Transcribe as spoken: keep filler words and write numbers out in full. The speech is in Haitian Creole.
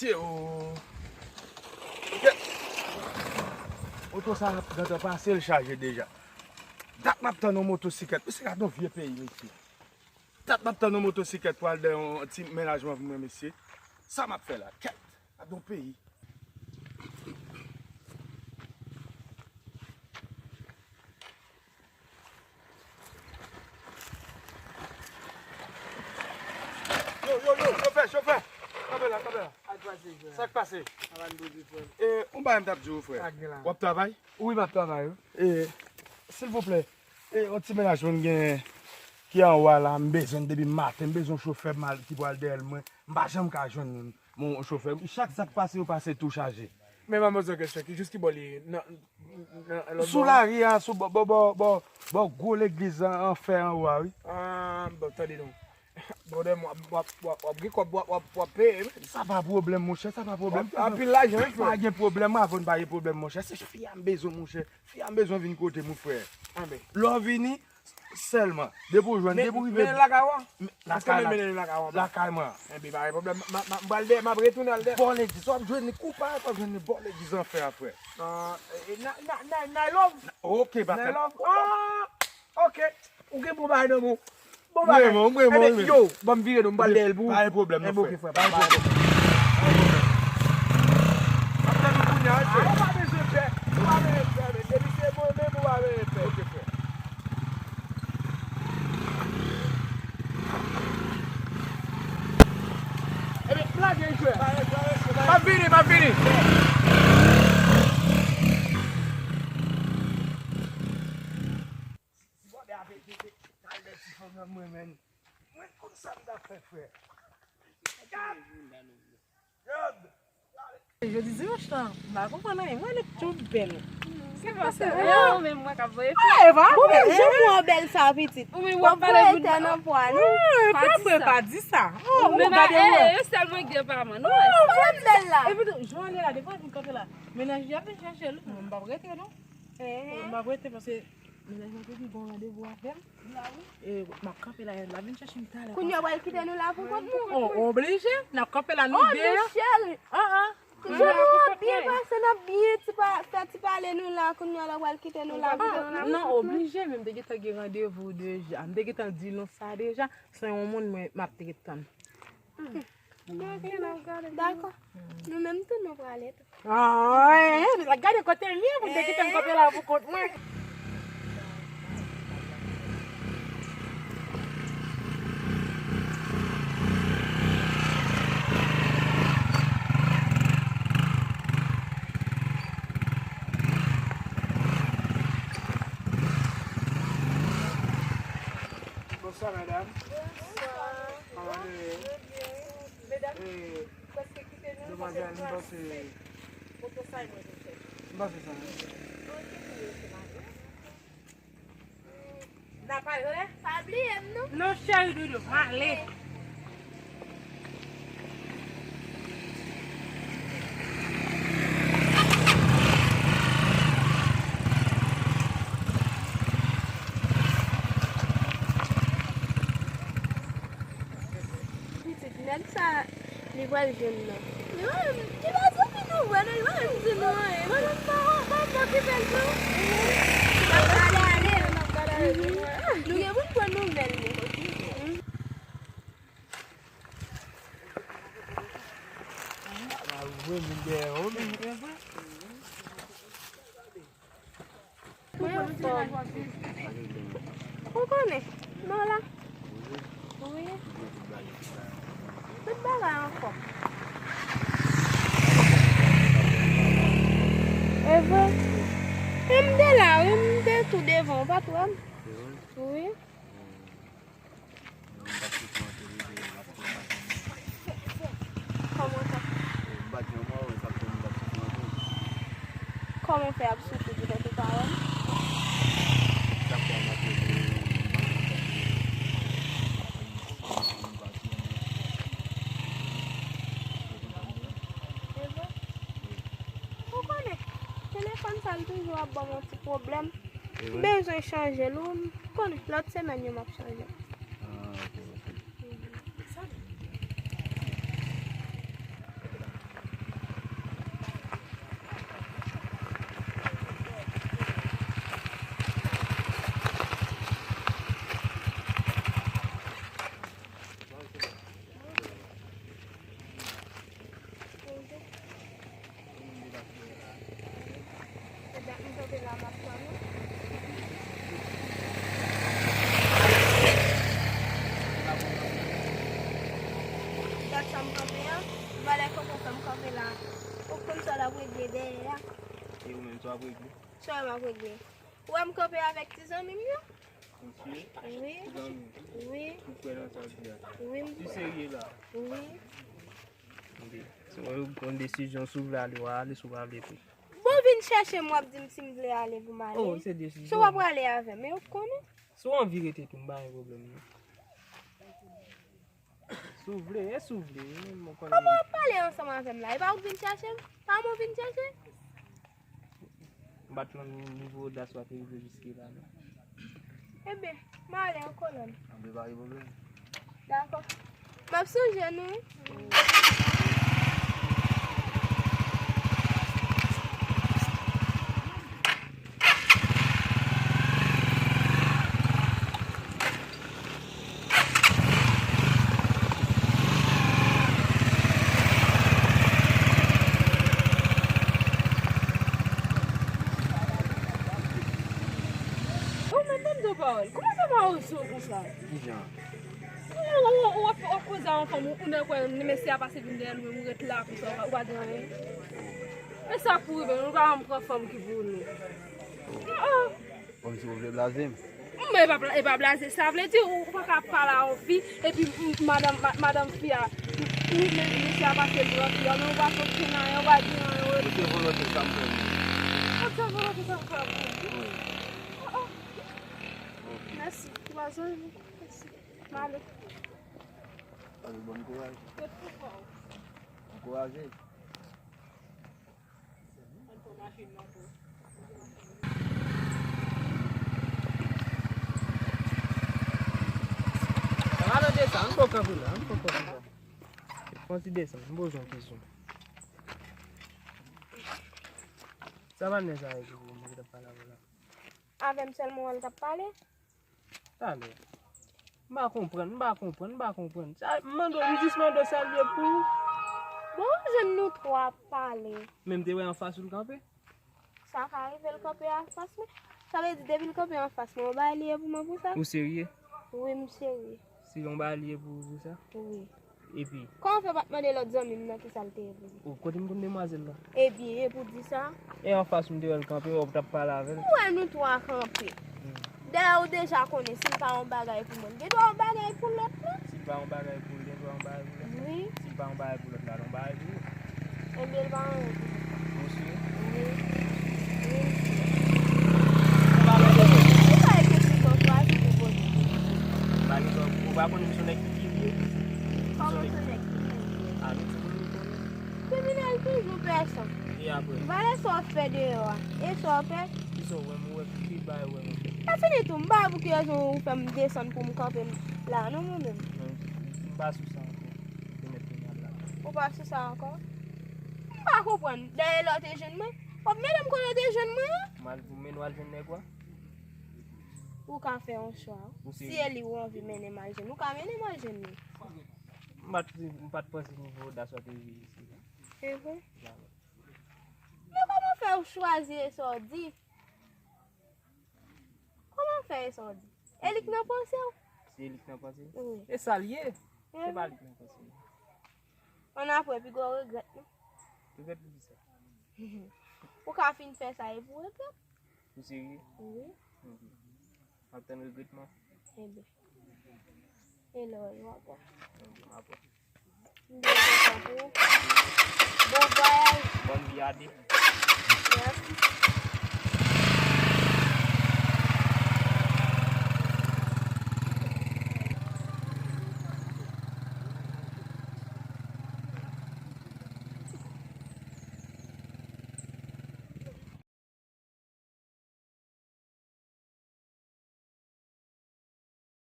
Mesye, oh. Kèt. Oto sa ap gentan pase, l chaje deja. Dat m ap tann yon motosiklèt. Mesye, gad yon vye peyi, mesye. Dat m ap tann yon motosiklèt pou al dèyè yon ti mennaj mwen, mesye. Sa m ap fè la? Kèt. Gad yon peyi. Yo, yo, yo, chofè, chofè. Kanpe la, kanpe la. Sa k pase, frè? Sa k pase? Sa va, n poze, frè. E, yon bagay m t ap di w, frè. Sa k gen la? W ap travay? Wi, m ap travay, wi. E, silvouplè, e, yon ti mennaj mwen gen ki anwo a la, m bezwen l depi maten, m bezwen yon chofè m al, ki pral dèyè l mwen. M pa janm ka jwenn moun. Bon, chofè, chak sa k pase, yo pase tou chaje. Men manman zòt kèsyon, ki jis ki bò li ye? Nan, nan, nan lòt bò? Sou lari a, sou bò, bò, bò, bò, bò gwo legliz an, an fè anwo a, wi. Ah, bon, tande non. Brother, w ap, w ap, w ap, w ap gen kòb, w ap, w ap, w ap peye, men. Sa pa pwoblèm, monchè, sa pa pwoblèm. Anpil lajan, wi, frè. Pa gen pwoblèm, avan n pa gen pwoblèm, monchè. Se fi a m bezwen, monchè. Fi a m bezwen vin kote m, wi, frè. Anben. Lè w vini, sèlman. Depi w jwenn, depi w rive. Men, men lakay ou a? Èske men mennen li lakay ou anba? Lakay mwen. Enben, pa gen pwoblèm. M, m, m, m pral dèyè, m ap retounen al dèyè. Bò legliz, w ap jwenn li kou pa, w ap jwenn li bò legliz an fè a, frè. Ah, e, e, na, na, na, Nailove? Ok, pa fè. Nailove? Ah, ok. Ou gen bon bagay nan men w. Bon bagay. Mwen, mwen, mwen, mwen. Enben, yo, ban m vire non, m pral dèyè l pou ou. Pa gen pwoblèm, non, frè. Enben, ok, frè. Pa gen pwoblèm. M ap tann ou kounye a, wi, frè. Ah, ou pa bezwen pè. Ou pa bezwen pè, men depi se mwen menm, ou pa bezwen pè. Ok, frè. Enben, m lage l, frè. M ap vini, m ap vini. Bòdè avèk tete, talè ti fanm nan mwen menm. Mwen konn sa m t ap fè, frè. Gad! Gad! Jodi dimanch lan, m pa konprann anyen. Mwen li tjou bèl. Sa k pase? Yo, men mwen k ap voye flè. Ah, Eva, bon, men jan mwen bèl sa, pitit. Ou menm w ap pale voye tè nan pwa, non? Pa di sa. Pa di sa. Oh, men gade, eh, e sèl mwen k gen pa mwen, non? Oh, mwen bèl la. Epi tou, jan w ale la, depi w vin kanpe la, mennaj li ap vin chèche l. Mwen m p ap rete, non. Eh. M ap rete paske mennaj mwen te di gon randevou avè m. E, m ap kanpe la, l ap vin chèche m talè. Kounye a w pral kite nou la pou kont nou? Oh, oblije, n ap kanpe la nou de. Oh, cheri. Ah, ah. Kounye a nou ap byen pase, n ap byen ti pa, fè ti pale nou la, kounye a la w pral kite nou la pou kont nou? Non, oblije, men m te gentan gen randevou deja. M te gentan di nou sa deja, se yon moun mwen m ap te tann. Dakò. Nou menm tou nou prale tou. Ah, eh, eh, gade kote l ye, pou te kite m kanpe la pou kont mwen. Bonswa, medam. Bonswa. Kòman nou ye? Nou byen. Medam, eh, prèske kite nou, demwazèl, m panse moto sa e mwen vin chèche. M panse sa menm. Ok, wi, ok, m ale. N ap ale. Pa bliye m, non. Non, cheri doudou, m ale. Pitit nèg sa, li pral jwenn nan. Li pa menm, li pa janm fin ouvè non, li pa menm di nou anyen. Mwen menm pa, pa, pa okipe l non. N ap gade ale. N ap gade ale. Nou gen pou n pran nouvèl li. Mwen anfòm. Ou konnen, nou la. Wi. Tout bagay anfòm. E vre? E m te la, wi, m te tou devan, ou pa t wè m? Wi. Kòman sa? Kòman fè ap soufri poutèt ou pa wè m? Ou konnen, telefòn sa l toujou ap ban m yon ti pwoblèm. M bezwen chanje l, ou konnen, lòt semèn yo m ap chanje l. Ah, ok, ok. Mhm. Sa vle di? Sa w ap regle? Sa w ap regle? Ou wè m kanpe avèk ti zanmi m yo? Mesye, wi. Ti zanmi. Wi. Ou kwè nan sa w di a? Wi, m kwè. Ti serye la? Wi. Ok. Si w pran yon desizyon, si w vle ale, w a ale, si w pa vle tou. Bon, vin chèche m, w ap di m si m vle ale pou m ale. Oh, se desizyon. Si w ap prale avè m, e ou k konnen. Si w anvi rete tou, m pa gen pwoblèm, non. Si w vle, e si w vle, wi, men mwen konnen. Kòman w ap pale ansanm avè m la? E pa ou k vin chèche m? Pa mwen w vin chèche? M pa t nan nivo odas w ap rive jiske la, non. Ebyen, m ale ankò, non. Anben, pa gen pwoblèm. Dakò. M ap sonje nou, wi. Ou menm, ban m di w pawòl. Kòman papa w sou konsa? Kijan? Ou, ou, ou, w ap, w ap koze a yon fanm, ou, ou nèk wè mesye a pase vin dèyè l, ou menm ou ret la konsa, ou pa, ou pa di anyen. E sa k pou rive nou, nou pa janm pran fanm ki pou nou. Oh, oh. Kòmsi w vle blaze m? Men e pa bla-, e pa blaze, sa vle di ou, ou pa ka pale a yon fi, epi m, madanm, ma-, madanm fi a, ou, men mesye a pase l pran fi a, men ou pa sot fin anyen, ou pa di anyen, ou rete. Ou te volonte sa m fè menm. Ou te volonte sa m fè menm. Wi. Oh, oh. Mèsi. Ou pa sonje. Mèsi. M ale. Ann, bon kouraj. Ankouraje. Sa va nan desann, m poko kanpe la, m poko kanpe la. Fon ti desann, m poze yon kesyon. Sa pa nèg sa yo ki pou mwen ki t ap pale avè w la? Avè m sèlman w wè l t ap pale? Talè. M pa konprann, m pa konprann, m pa konprann. Sa, m mande w, li jis mande w sa l ye pou ou. Bon, ou jwenn nou twa ap pale. Men m te wè anfas ou l kanpe. Sa ka rive l kanpe anfas mwen. Sa vle di depi l kanpe anfas mwen, yon bagay li ye pou mwen pou sa? Ou serye? Wi, m serye. Se yon bagay li ye pou ou pou sa? Wi. Epi? Kòman w fè pa t mande lòt zanmi m nan kisa l te ye pou li? O, kote m konn demwazèl la? Ebyen, e pou di sa? E anfas m te wè l kanpe, wè w t ap pale avè l. Ou wè nou twa kanpe. Hmm. Dayè ou deja konnen si l pa yon bagay pou mwen, li gen dwa yon bagay pou lòt la. Si l pa yon bagay pou l, li gen dwa yon bagay pou lòt la. Wi. Si l pa yon bagay pou lòt la, l yon bagay pou ou. Ebyen, l pa anyen pou lòt la. Ou si? Wi. Wi, m si. Ou pa gen kesyon, ou pa gen kesyon sa w chwazi pou poze. M pa gen sa, ou pa konnen m se yon nèg ki kirye. Kòman se yon nèg ki kirye? A, nou di pou nou konnen. Kriminèl toujou pèsan. E apre? M pa lè sa w fè deyò a. E sa w fè? Kisa w wè m wè? Ki bagay w wè m fè? Pa fini tou, m pa wè pou ki rezon ou fè m desann pou m kanpe m la, non, mwen menm. Non, m pa sou sa ankò. Te mèt kounye a la. Ou pa sou sa ankò? M pa konprann. Dayè lè w te jwenn mwen, w ap mete m kote w te jwenn mwen an. M al pou mennen w al jwenn nèg ou a? Ou ka fè yon chwa. Ou si se li ou anvi mennen m al jwenn, ou ka mennen m al jwenn li. M pa t, m pa t panse nivo odas w ap rive isit la. E vre? Jalen. Men kòman fè ou chwazi e sa w di? Kòman fè e sa w di? E li k nan panse w? Se li k nan panse m? Wi. E sa l ye. Se pa li k nan panse m. Ann apre, piga w regrèt, non? Regrèt pou kisa? Ou ka fin fè sa e pou regrèt. Ou serye? Wi. Mhm. M ap tann regretman. Ebyen. E lè w ap wè. Ebyen, m ap wè. M byen kontan pou ou. Bon vwayaj. Bòn vi a de. Mèsi.